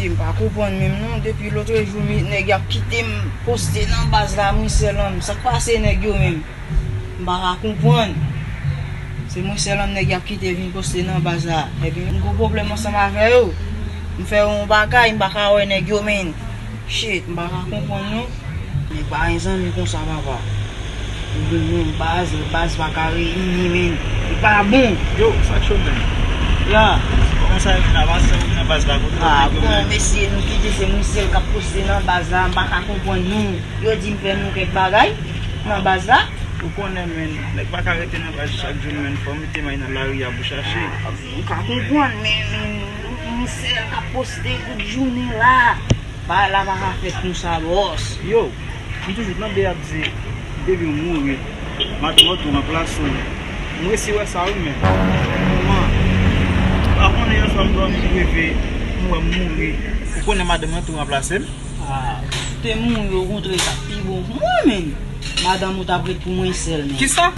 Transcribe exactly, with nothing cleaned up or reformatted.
M pa konprann menm non, depi lotrejou nèg y ap kite m poste nan baz la, mwen sèl an m. Sa k pase nèg yo menm? M pa ka konprann. Se mwen sèl an m nèg y ap kite vin poste nan baz la. Epi m gon pwoblèm ansanm avè yo. M fè yon bagay, m pa ka wè nèg yo, men. Shit, m pa ka konprann non. Nèg pa gen zanmi konsa, papa. Ou vin menm baz, baz pa ka reyini, men. Li pa bon. Yo, sa k cho, men? Ya. Kòman sa, yo vin avanse, ou nan baz la, kote yo, ah, nèg yo, bon, men? Mesye, nou kite se mwen sèl k ap poste nan baz la, m pa ka konprann nou. Yo di m fè nou kèk bagay nan baz la. Ou konnen, men, nèg pa ka rete nan baz chak jou, men, fò mete may nan lari a pou chache. Ah, m ka konprann, men, men, mwen sèl k ap poste tout jounen la. Bagay la pa ka fèt konsa, bòs. Yo, m toujou tande y ap di, depi w mouri, madanm ou tou ranplase w. M resi wè sa wi, men. Kòman? M pa konnen, yon fwa m dòmi, m reve, m wè m mouri. Ou konnen madanm mwen tou ranplase m? Ah, te mouri, okontrè, sa pi bon pou mwen, men. Madanm ou t ap ret pou mwen sèl, men. Kisa?